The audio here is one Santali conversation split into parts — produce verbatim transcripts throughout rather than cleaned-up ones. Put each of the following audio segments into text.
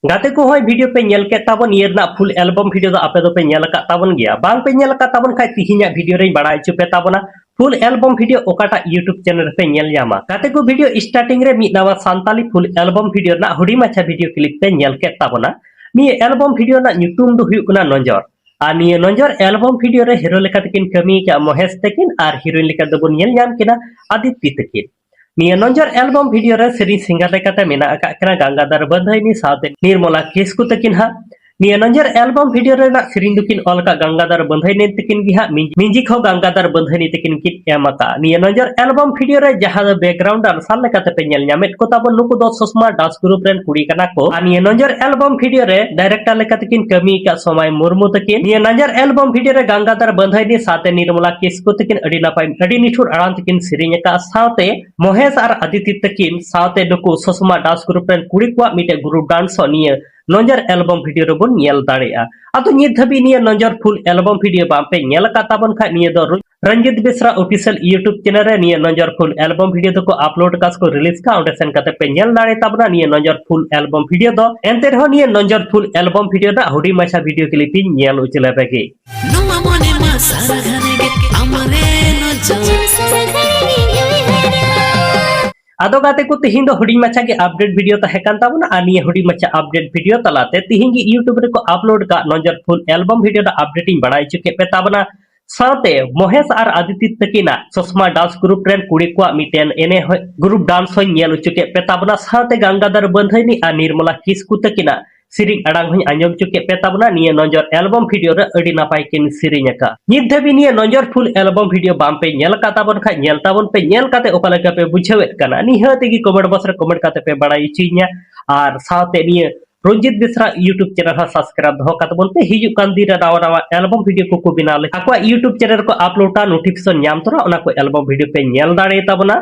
ᱜᱟᱛᱮ ᱠᱚ, ᱦᱚᱸᱜᱼᱚᱭ video ᱯᱮ ᱧᱮᱞ ᱠᱮᱫ ᱛᱟᱵᱚᱱ, ᱱᱤᱭᱟᱹ ᱨᱮᱱᱟᱜ full album video ᱫᱚ ᱟᱯᱮ ᱫᱚᱯᱮ ᱧᱮᱞ ᱟᱠᱟᱫ ᱛᱟᱵᱚᱱ ᱜᱮᱭᱟ᱾ ᱵᱟᱝ ᱯᱮ ᱧᱮᱞ ᱟᱠᱟᱫ ᱛᱟᱵᱚᱱ ᱠᱷᱟᱡ, ᱛᱤᱦᱤᱧᱟᱜ video ᱨᱮᱧ ᱵᱟᱲᱟᱭ ᱦᱚᱪᱚ ᱯᱮ ᱛᱟᱵᱚᱱᱟ full album video ᱚᱠᱟᱴᱟᱜ YouTube channel ᱨᱮᱯᱮ ᱧᱮᱞ ᱧᱟᱢᱟ᱾ ᱜᱟᱛᱮ ᱠᱚ, video starting ᱨᱮ ᱢᱤᱫ ᱱᱟᱣᱟ ᱥᱟᱱᱛᱟᱞᱤ full album video ᱨᱮᱱᱟᱜ ᱦᱩᱰᱤᱧ ᱢᱟᱪᱷᱟ video clip ᱯᱮ ᱧᱮᱞ ᱠᱮᱫ ᱛᱟᱵᱚᱱᱟ᱾ ᱱᱤᱭᱟᱹ album video ᱨᱮᱱᱟᱜ ᱧᱩᱛᱩᱢ ᱫᱚ ᱦᱩᱭᱩᱜ ᱠᱟᱱᱟ ᱱᱚᱡᱚᱨ᱾ ᱟᱨ ᱱᱤᱭᱟᱹ ᱱᱚᱡᱚᱨ album video ᱨᱮ hero ᱞᱮᱠᱟ ᱛᱮᱠᱤᱱ ᱠᱟᱹᱢᱤ ᱟᱠᱟᱫ ᱢᱚᱦᱮᱥ ᱛᱟᱹᱠᱤᱱ ᱟᱨ heroine ᱞᱮᱠᱟ ᱫᱚᱵᱚᱱ ᱧᱮᱞ ᱧᱟᱢ ᱠᱤᱱᱟ ᱟᱫᱤᱛᱤ ᱛᱟᱹᱠᱤᱱ᱾ ᱱᱤᱭᱟᱹ ᱱᱚᱡᱚᱨ album video ᱨᱮ ᱥᱮᱨᱮᱧ singer ᱞᱮᱠᱟᱛᱮ ᱢᱮᱱᱟᱜ ᱟᱠᱟᱫ ᱠᱤᱱᱟ ᱜᱟᱝᱜᱟᱫᱷᱟᱨ ᱵᱟᱹᱫᱷᱟᱹᱭᱱᱤ ᱥᱟᱶᱛᱮ ᱱᱤᱨᱢᱚᱞᱟ ᱠᱤᱥᱠᱩ ᱛᱟᱹᱠᱤᱱ ᱦᱟᱸᱜ᱾ ᱱᱤᱭᱟᱹ ᱱᱚᱡᱚᱨ album video ᱨᱮᱱᱟᱜ ᱥᱮᱨᱮᱧ ᱫᱚᱠᱤᱱ ᱚᱞ ᱟᱠᱟᱫ ᱜᱟᱝᱜᱟᱫᱷᱟᱨ ᱵᱟᱹᱫᱷᱟᱹᱭᱱᱤ ᱛᱟᱹᱠᱤᱱ ᱜᱮ ᱦᱟᱸᱜ᱾ ᱢᱤ-, music ᱦᱚᱸ ᱜᱟᱝᱜᱟᱫᱷᱟᱨ ᱵᱟᱹᱫᱷᱟᱹᱭᱱᱤ ᱛᱟᱹᱠᱤᱱ ᱠᱤᱱ ᱮᱢ ᱟᱠᱟᱫ᱾ ᱱᱤᱭᱟᱹ ᱱᱚᱡᱚᱨ album video ᱨᱮ ᱡᱟᱦᱟᱸ ᱫᱚ background dancer ᱞᱮᱠᱟᱛᱮ ᱯᱮ ᱧᱮᱞ ᱧᱟᱢᱮᱫ ᱠᱚ ᱛᱟᱵᱚᱱ, ᱱᱩᱠᱩ ᱫᱚ ᱥᱚᱥᱢᱟ dance group ᱨᱮᱱ ᱠᱩᱲᱤ ᱠᱟᱱᱟ ᱠᱚ᱾ ᱟᱨ ᱱᱤᱭᱟᱹ ᱱᱚᱡᱚᱨ album video ᱨᱮ director ᱞᱮᱠᱟ ᱛᱮᱠᱤᱱ ᱠᱟᱹᱢᱤ ᱟᱠᱟᱫ ᱥᱚᱢᱟᱭ ᱢᱩᱨᱢᱩ ᱛᱟᱹᱠᱤᱱ᱾ ᱱᱤᱭᱟᱹ ᱱᱚᱡᱚᱨ album video ᱨᱮ ᱜᱟᱝᱜᱟᱫᱷᱟᱨ ᱵᱟᱹᱫᱷᱟᱹᱭᱱᱤ ᱥᱟᱶᱛᱮ ᱱᱤᱨᱢᱚᱞᱟ ᱠᱤᱥᱠᱩ ᱛᱟᱹᱠᱤᱱ ᱟᱹᱰᱤ ᱱᱟᱯᱟᱭ, ᱟᱹᱰᱤ ᱱᱤᱴᱷᱩᱨ ᱟᱲᱟᱝ ᱛᱮᱠᱤᱱ ᱥᱮᱨᱮᱧ ᱟᱠᱟᱫ ᱥᱟᱶᱛᱮ ᱢᱚᱦᱮᱥ ᱟᱨ ᱟᱫᱤᱛᱤ ᱛᱟᱹᱠᱤᱱ ᱥᱟᱶᱛᱮ ᱱᱩᱠᱩ ᱥᱚᱥᱢᱟ dance group ᱨᱮᱱ ᱠᱩᱲᱤ ᱠᱚᱣᱟᱜ ᱢᱤᱫᱴᱮᱡ group dance ᱦᱚᱸ ᱱᱤᱭᱟᱹ ᱱᱚᱡᱚᱨ album video ᱨᱮᱵᱚᱱ ᱧᱮᱞ ᱫᱟᱲᱮᱭᱟᱜᱼᱟ᱾ ᱟᱫᱚ ᱱᱤᱛ ᱫᱷᱟᱹᱵᱤᱡ ᱱᱤᱭᱟᱹ ᱱᱚᱡᱚᱨ full album video ᱵᱟᱝ ᱯᱮ ᱧᱮᱞ ᱟᱠᱟᱫ ᱛᱟᱵᱚᱱ ᱠᱷᱟᱡ, ᱱᱤᱭᱟᱹ ᱫᱚ ᱨᱚ-, ᱨᱚᱧᱡᱤᱛ ᱵᱮᱥᱨᱟ official YouTube channel ᱨᱮ ᱱᱤᱭᱟᱹ ᱱᱚᱡᱚᱨ full album video ᱫᱚᱠᱚ upload ᱟᱠᱟᱫ ᱥᱮ ᱠᱚ release ᱟᱠᱟᱫ, ᱚᱸᱰᱮ ᱥᱮᱱ ᱠᱟᱛᱮ ᱯᱮ ᱧᱮᱞ ᱫᱟᱲᱮ ᱛᱟᱵᱚᱱᱟ ᱱᱤᱭᱟᱹ ᱱᱚᱡᱚᱨ full album video ᱫᱚ᱾ ᱮᱱᱛᱮ ᱨᱮᱦᱚᱸ ᱱᱤᱭᱟᱹ ᱱᱚᱡᱚᱨ full album video ᱨᱮᱱᱟᱜ ᱦᱩᱰᱤᱧ ᱢᱟᱪᱷᱟ video clip ᱤᱧ ᱧᱮᱞ ᱦᱚᱪᱚ ᱞᱮᱯᱮ ᱜᱮ᱾ ᱱᱚᱣᱟ ᱢᱚᱱᱮ ᱢᱟ ᱥᱟᱨᱟ ᱜᱷᱟᱱᱮ ᱜᱮ ᱟᱢᱨᱮ ᱱᱚᱡᱚᱨ᱾ ᱟᱫᱚ ᱜᱟᱛᱮ ᱠᱚ, ᱛᱤᱦᱤᱧ ᱫᱚ ᱦᱩᱰᱤᱧ ᱢᱟᱪᱷᱟ ᱜᱮ update video ᱛᱟᱦᱮᱸ ᱠᱟᱱ ᱛᱟᱵᱚᱱᱟ, ᱟᱨ ᱱᱤᱭᱟᱹ ᱦᱩᱰᱤᱧ ᱢᱟᱪᱷᱟ update video ᱛᱟᱞᱟᱛᱮ ᱛᱤᱦᱤᱧ ᱜᱮ YouTube ᱨᱮᱠᱚ upload ᱠᱟᱜ ᱱᱚᱡᱚᱨ full album video ᱨᱮᱱᱟᱜ update ᱤᱧ ᱵᱟᱲᱟᱭ ᱦᱚᱪᱚ ᱠᱮᱫ ᱯᱮ ᱛᱟᱵᱚᱱᱟ᱾ ᱥᱟᱶᱛᱮ ᱢᱚᱦᱮᱥ ᱟᱨ ᱟᱫᱤᱛᱤ ᱛᱟᱹᱠᱤᱱᱟᱜ ᱥᱚᱥᱢᱟ dance group ᱨᱮᱱ ᱠᱩᱲᱤ ᱠᱚᱣᱟᱜ ᱢᱤᱫᱴᱮᱱ ᱮᱱᱮᱡ ᱦᱚᱸ, group dance ᱦᱚᱸᱧ ᱧᱮᱞ ᱦᱚᱪᱚ ᱠᱮᱫ ᱯᱮ ᱛᱟᱵᱚᱱᱟ᱾ ᱥᱟᱶᱛᱮ ᱜᱟᱝᱜᱟᱫᱷᱟᱨ ᱵᱟᱹᱫᱷᱟᱹᱭᱱᱤ ᱟᱨ ᱱᱤᱨᱢᱚᱞᱟ ᱠᱤᱥᱠᱩ ᱛᱟᱹᱠᱤᱱᱟᱜ ᱥᱮᱨᱮᱧ ᱟᱲᱟᱝ ᱦᱚᱸᱧ ᱟᱸᱡᱚᱢ ᱦᱚᱪᱚ ᱠᱮᱫ ᱯᱮ ᱛᱟᱵᱚᱱᱟ᱾ ᱱᱤᱭᱟᱹ ᱱᱚᱡᱚᱨ album video ᱨᱮ ᱟᱹᱰᱤ ᱱᱟᱯᱟᱭ ᱠᱤᱱ ᱥᱮᱨᱮᱧ ᱟᱠᱟᱫ᱾ ᱱᱤᱛ ᱫᱷᱟᱹᱵᱤᱡ ᱱᱤᱭᱟᱹ ᱱᱚᱡᱚᱨ full album video ᱵᱟᱝ ᱯᱮ ᱧᱮᱞ ᱟᱠᱟᱫ ᱛᱟᱵᱚᱱ ᱠᱷᱟᱡ, ᱧᱮᱞ ᱛᱟᱵᱚᱱ ᱯᱮ᱾ ᱧᱮᱞ ᱠᱟᱛᱮ ᱚᱠᱟ ᱞᱮᱠᱟ ᱯᱮ ᱵᱩᱡᱷᱟᱹᱣᱮᱫ ᱠᱟᱱᱟ, ᱱᱤᱦᱟᱹᱛ ᱜᱮ comment box ᱨᱮ comment ᱠᱟᱛᱮ ᱯᱮ ᱵᱟᱲᱟᱭ ᱦᱚᱪᱚᱭᱤᱧᱟ᱾ ᱟᱨ ᱥᱟᱶᱛᱮ ᱱᱤᱭᱟᱹ ᱨᱚᱧᱡᱤᱛ ᱵᱮᱥᱨᱟ YouTube channel ᱦᱚᱸ subscribe ᱫᱚᱦᱚ ᱠᱟᱛᱮ ᱵᱚᱱ ᱯᱮ᱾ ᱦᱤᱡᱩᱜ ᱠᱟᱱ ᱫᱤᱱ ᱨᱮ ᱱᱟᱣᱟ ᱱᱟᱣᱟ album video ᱠᱚᱠᱚ ᱵᱮᱱᱟᱣ ᱞᱮᱠᱷᱟᱱ ᱟᱠᱚᱣᱟᱜ YouTube channel ᱨᱮᱠᱚ uploadᱟ, notification ᱧᱟᱢ ᱛᱚᱨᱟ ᱚᱱᱟ ᱠᱚ album video ᱯᱮ ᱧᱮᱞ ᱫᱟᱲᱮ ᱛᱟᱵᱚᱱᱟ᱾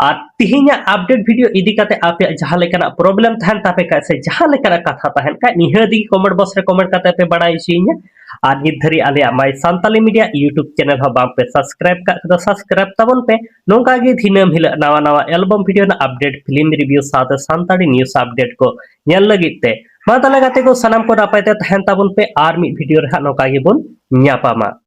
ᱟᱨ ᱛᱤᱦᱤᱧᱟᱜ update video ᱤᱫᱤ ᱠᱟᱛᱮ ᱟᱯᱮᱭᱟᱜ ᱡᱟᱦᱟᱸ ᱞᱮᱠᱟᱱᱟᱜ problem ᱛᱟᱦᱮᱱ ᱛᱟᱯᱮ ᱠᱷᱟᱡ ᱥᱮ ᱡᱟᱦᱟᱸ ᱞᱮᱠᱟᱱᱟᱜ ᱠᱟᱛᱷᱟ ᱛᱟᱦᱮᱱ ᱠᱷᱟᱡ, ᱱᱤᱦᱟᱹᱛ ᱜᱮ comment box ᱨᱮ comment ᱠᱟᱛᱮ ᱯᱮ ᱵᱟᱲᱟᱭ ᱦᱚᱪᱚᱭᱤᱧᱟ᱾ ᱟᱨ ᱱᱤᱛ ᱫᱷᱟᱹᱨᱤᱡ ᱟᱞᱮᱭᱟᱜ My Santali Media YouTube channel ᱦᱚᱸ ᱵᱟᱝ ᱯᱮ subscribe ᱠᱟᱜ ᱠᱷᱟᱱ ᱫᱚ subscribe ᱛᱟᱵᱚᱱ ᱯᱮ᱾ ᱱᱚᱝᱠᱟ ᱜᱮ ᱫᱤᱱᱟᱹᱢ ᱦᱤᱞᱳᱜ ᱱᱟᱣᱟ ᱱᱟᱣᱟ album video ᱨᱮᱱᱟᱜ update, film review ᱥᱟᱶᱛᱮ ᱥᱟᱱᱛᱟᱲᱤ news update ᱠᱚ ᱧᱮᱞ ᱞᱟᱹᱜᱤᱫ ᱛᱮ ᱢᱟ ᱛᱟᱦᱞᱮ ᱜᱟᱛᱮ ᱠᱚ, ᱥᱟᱱᱟᱢ ᱠᱚ ᱱᱟᱯᱟᱭ ᱛᱮ ᱛᱟᱦᱮᱱ ᱛᱟᱵᱚᱱ ᱯᱮ᱾ ᱟᱨ ᱢᱤᱫ video ᱨᱮ ᱦᱟᱸᱜ ᱱᱚᱝᱠᱟ ᱜᱮᱵᱚᱱ ᱧᱟᱯᱟᱢᱟ᱾